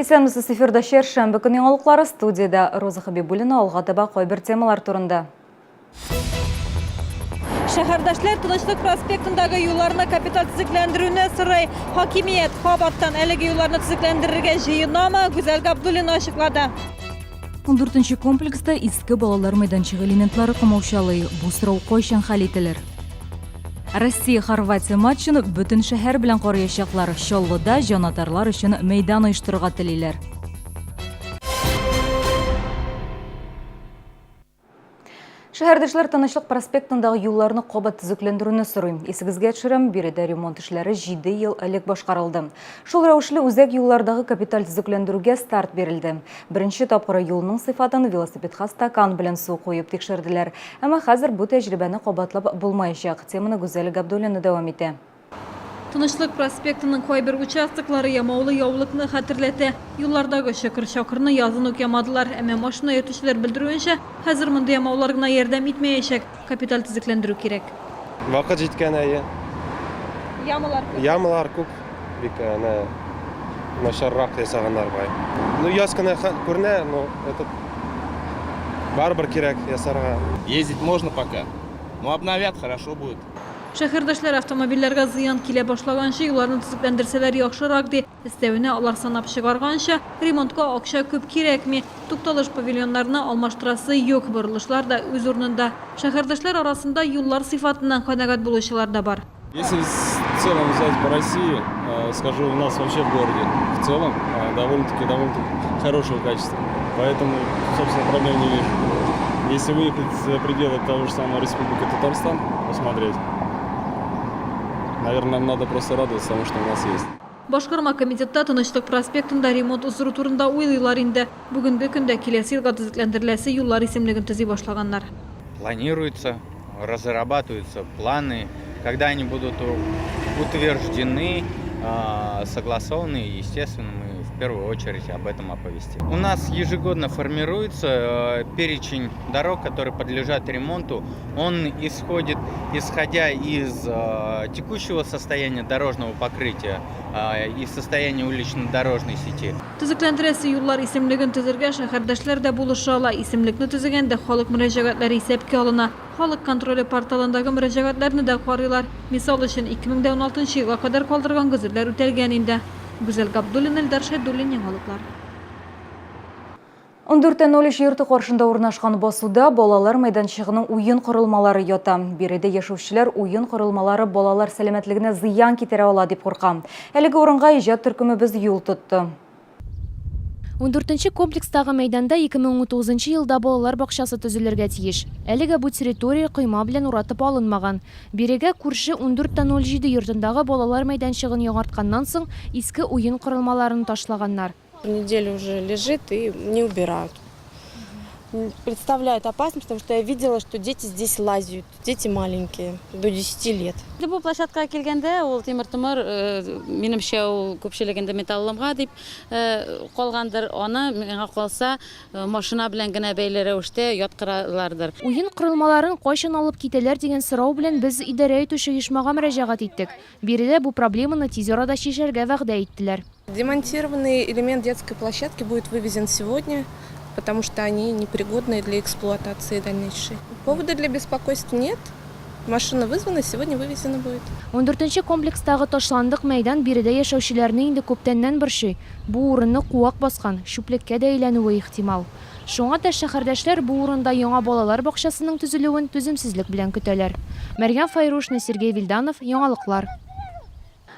Исәнмесез, эфирда чәршәмбе көн яңалыклары, студиядә Роза Хабибуллина. Алга таба кайбер темалар турында. Шәһәрдәшләр Тынычлык проспектындагы юлларны капиталь төзекләндерүне сорый. Хакимият кабаттан әлеге юлларны төзекләндерергә җыенамы? Гүзәл Габдуллина ачыклады. 14 комплекста иске балалар мәйданчыгы элементлары комаучалый. Бу сорау кайчан хәл ителер? Россия-Хорватия матчын бөтен шәһәр белән карыячаклар. Чаллыда җанатарлар өчен мәйдан оештырырга телиләр. Шәһәрдәшләр Тынычлык проспектындагы юлларны кабат төзекләндерүне сорый. Исегезгә төшерәм, биредә ремонт эшләре 7 ел элек башкарылды. Шул рәвешле үзәк юллардагы капиталь төзекләндерүгә старт бирелде. Беренче тапкыр юлның сыйфатын велосипедка стакан белән су куеп тикшерделәр. Әмма хәзер бу тәҗрибәне кабатлап булмаячак. Теманы Гүзәл Габдуллина дәвам итә. Тынычлык проспектының кайбер участоклары ямаулы яулыкны хәтерләтә. Юллардагы чокыр-чакырны язын ук ямадылар. Әмма машина йөртүчеләр белдерүенчә, хәзер мондый ямаулар гына ярдәм итмәячәк, капиталь төзекләндерү кирәк. Вакыт җиткән, әйе. Ямалар күп. Ямалар күп. Бик әнә начаррак ясаганнар бугай. Ну, яз көне күренә, но этот барыбер кирәк ясарга. Ездить можно пока, но обновят, хорошо будет. Шәһәрдәшләр автомобильләргә зыян килә башлаганчы юлларны төзекләндерсәләр яхшырак, ди. Өстәвенә, алар санап чыгарганча, ремонтка акча күп кирәкми. Тукталыш павильоннарны алмаштырасы юк, борылышлар да үз урынында. Шәһәрдәшләр арасында юллар сыйфатыннан канәгать булучылар да бар. Если в целом взять по России, скажу, у нас вообще в городе в целом довольно-таки довольно-таки хорошего качества. Поэтому, собственно, проблем не вижу. Если выехать за пределы того же самого Республики Татарстан, посмотреть, наверное, нам надо просто радоваться тому, что у нас есть. Башкарма комитетта Тынычлык проспектында ремонт уздыру турында уйлыйлар инде. Бүгенге көндә киләсе елга төзекләндереләсе юллар исемлеген төзи башлаганнар. Планируется, разрабатываются планы, когда они будут утверждены, согласованы, естественно, мы в первую очередь об этом оповестим. У нас ежегодно формируется перечень дорог, которые подлежат ремонту. Он исходит, исходя из текущего состояния дорожного покрытия и состояния улично-дорожной сети. Төзекләндерәсе юллар исемлеген төзергә шәһәрдәшләр дә булыша ала. Исемлекне төзегәндә халык мөрәҗәгатьләре исәпкә алына. Халык контроле порталындагы мөрәҗәгатьләрне дә карыйлар. Мисал өчен, 2016 нчы елга кадәр калдырган гозерләр үтәлгән инде. Гүзәл Габдуллина, Илдар Шәйдуллин, Яңалыклар. 14.03 йорты каршында урнашкан басуда балалар мәйданчыгының уен корылмалары ята. Биредә яшәүчеләр уен корылмалары балалар сәламәтлегенә зыян китерә ала дип курка. Әлеге урынга иҗат төркемебез юл тотты. Ундүртенче комплекстагы мәйданда 2019 нчы елда балалар бакчасы төзелергә тиеш. Әлегә бу территория койма белән уратып алынмаган. Бирегә күрше 14.07 йортындагы балалар мәйданчыгын яңартканнан соң иске уен корылмаларын ташлаганнар. Неделю уже лежит и не убирают. Представляет опасность, потому что я видела, что дети здесь лазят, дети маленькие, до 10 лет. Бу площадкага килгәндә, ул тимер-томыр, минемчә, ул күпчелегендә металлоломга дип калгандыр. Аны, миңа калса, машина белән генә бәйле рәвештә яткыралардыр. Уен корылмаларын кайчан алып китәләр дигән сорау белән без идарә итүче оешмага мөрәҗәгать иттек. Биредә бу проблеманы тиз арада чишәргә вәгъдә иттеләр. Демонтированный элемент детской площадки будет вывезен сегодня, потому что они непригодны для эксплуатации дальнейшей. Повода для беспокойств нет. Машина вызвана, сегодня вывезена будет. Ундүртенче комплекстагы ташландык мәйдан биредә яшәүчеләрне инде күптәннән борчый. Бу урынны куак баскан, чүплеккә дә әйләнүе ихтимал. Шуңа да шәһәрдәшләр бу урында яңа балалар бакчасының төзелүен түземсезлек белән көтәләр. Мәрьям Файрушина, Сергей Вильданов, Яңалыклар.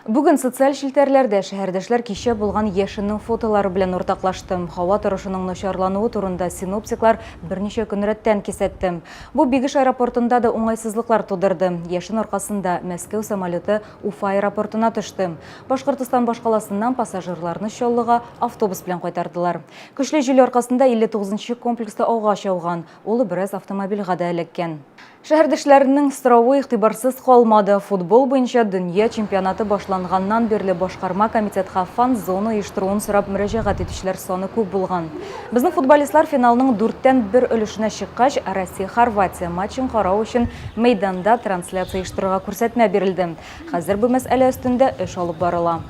Бүген социаль челтәрләрдә шәһәрдәшләр кичә булган яшеннең фотолары белән уртаклашты. Һава торышының начарлануы турында синоптиклар берничә көн рәттән кисәтте. Бу Бигеш аэропортында да уңайсызлыклар тудырды. Яшен аркасында Мәскәү самолеты Уфа аэропортына төште. Башкортостан башкаласыннан пассажирларны Чаллыга автобус белән кайтардылар. Көчле җил аркасында 59 нчы комплекста агач ауган. Ул бераз автомобильгә дә эләккән. Шәһәрдәшләренең соравы игътибарсыз калмады. Футбол буенча дөнья чемпионаты башланганнан бирле башкарма комитетка фан-зона оештыруын сорап мөрәҗәгать итүчеләр саны күп булган. Безнең футболистлар финалның дүрттән бер өлешенә чыккач, Россия-Хорватия матчын карау өчен мәйданда трансляция оештырырга күрсәтмә бирелде. Хәзер бу мәсьәлә өстендә эш алып барыла.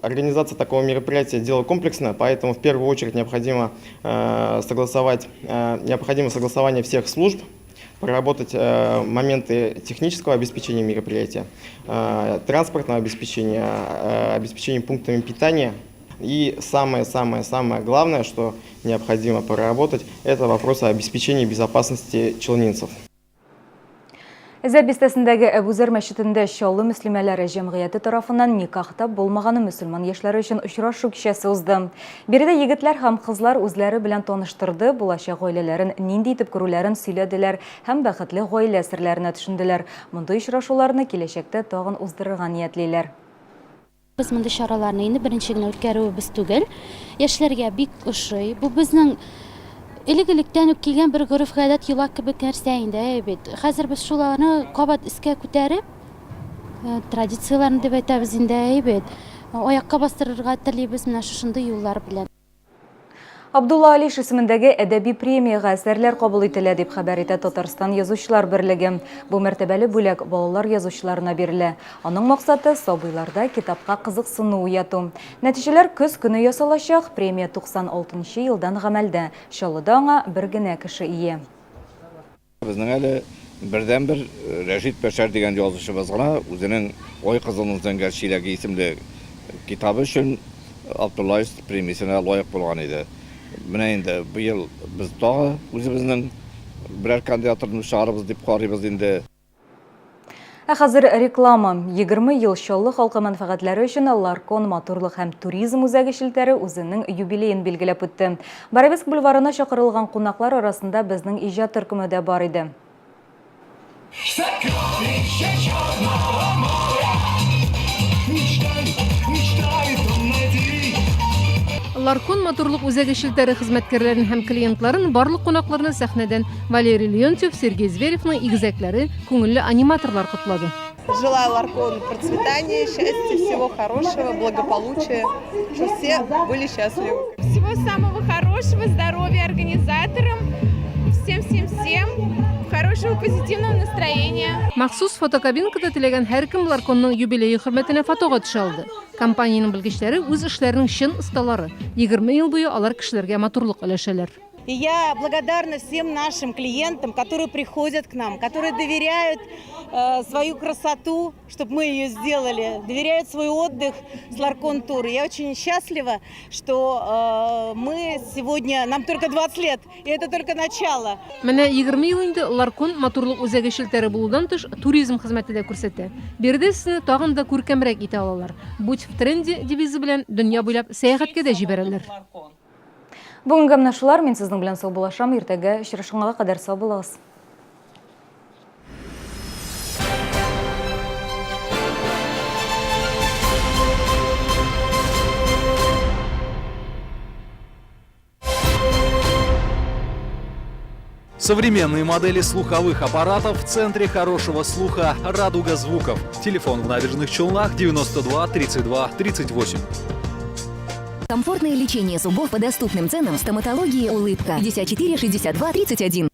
Организация такого мероприятия – дело комплексное, поэтому в первую очередь необходимо согласовать, необходимо согласование всех служб, проработать моменты технического обеспечения мероприятия, транспортного обеспечения, обеспечения пунктами питания. И самое-самое-самое главное, что необходимо проработать, это вопрос о обеспечении безопасности челнинцев. Әзәп бистәсендәге Әбүзәр мәчетендә Чаллы мөслимәләре җәмгыяте тарафыннан никахта булмаган мөселман яшьләре өчен очрашу кичәсе узды. Биредә егетләр һәм кызлар үзләре белән таныштырды, булачак гаиләләрен нинди итеп күрүләрен сөйләделәр һәм бәхетле гаилә серләренә төшенделәр. Мондый очрашуларны киләчәктә тагын уздырырга ниятлиләр. Без мондый чараларны инде беренче генә үткәрүебез түгел. Яшьләргә бик ошый. Бу безнең элек-электән үк килгән бер гореф-гадәт, йола кебек нәрсә инде, әйе бит. Хәзер без шуларны кабат искә күтәреп, традицияләрне дип әйтәбез инде, әйе бит, аякка бастырырга телибез менә шушындый юллар белән. Абдулла Алиш исемендәге әдәби премиягә әсәрләр кабул ителә, дип хәбәр итә Татарстан Язучылар берлеге. Бу мәртәбәле бүләк балалар язучыларына бирелә. Аның максаты, сабыйларда китапка кызыксыну уяту. Нәтиҗәләр көз көне ясалачак, премия 96 нчы елдан гамәлдә. Чаллыда аңа бер генә кеше ия. Безнең әле бердәнбер Рәшит Бәшәр дигән язучыбыз гына үзенең Ай кызының зәңгәр чиләге исемле китабы өчен Абдулла Алиш премиясенә лаек булган иде. Менә инде быел без тагы үзебезнең берәр кандидатурны чыгарырбыз дип карыйбыз инде. Ә хәзер реклама. 20 ел Чаллы халкы мәнфәгатьләре өчен Ларкон матурлык һәм туризм үзәге челтәре үзенең юбилеен билгеләп үтте. Боровицк бульварына чакырылган кунаклар арасында безнең иҗат төркеме дә бар иде. Сокровища Черного моря Мечтай, мечтай, там найди Ларкон матурлык үзәге челтәре хезмәткәрләрен һәм клиентларын, барлык кунакларны сәхнәдән Валерий Леонтьев, Сергей Зверевның игезәкләре, күңелле аниматорлар котлады. Желаю Ларкону процветания, счастья, всего хорошего, благополучия, чтобы все были счастливы. Всего самого хорошего, здоровья организаторам, всем-всем-всем хорошего позитивного настроения. Махсус фотокабинкада теләгән һәркем Ларконның юбилее хөрмәтенә фотога төшә алды. Компаниянең белгечләре үз эшләренең чын осталары. 20 ел буе алар кешеләргә матурлык өләшәләр. И я благодарна всем нашим клиентам, которые приходят к нам, которые доверяют э, свою красоту, чтобы мы ее сделали, доверяют свой отдых с Ларкон Тур. Я очень счастлива, что э, мы сегодня, нам только 20 лет, и это только начало. Менә 20 ел инде Ларкон матурлык үзәге челтәре булудан тыш, туризм хезмәте дә күрсәтә. Биредә сезне тагын да күркәмрәк итә алалар. Будь в тренде девизы белән дөнья буйлап сәяхәткә дә җибәрәләр. Бүгенгә менә шулар. Мин сезнең белән саубуллашам. Иртәгә очрашканга кадәр сау булыгыз. Современные модели слуховых аппаратов в центре хорошего слуха «Радуга звуков». Телефон в набережных Челнах 92 32 38. Комфортное лечение зубов по доступным ценам в стоматологии «Улыбка» 54 62 31.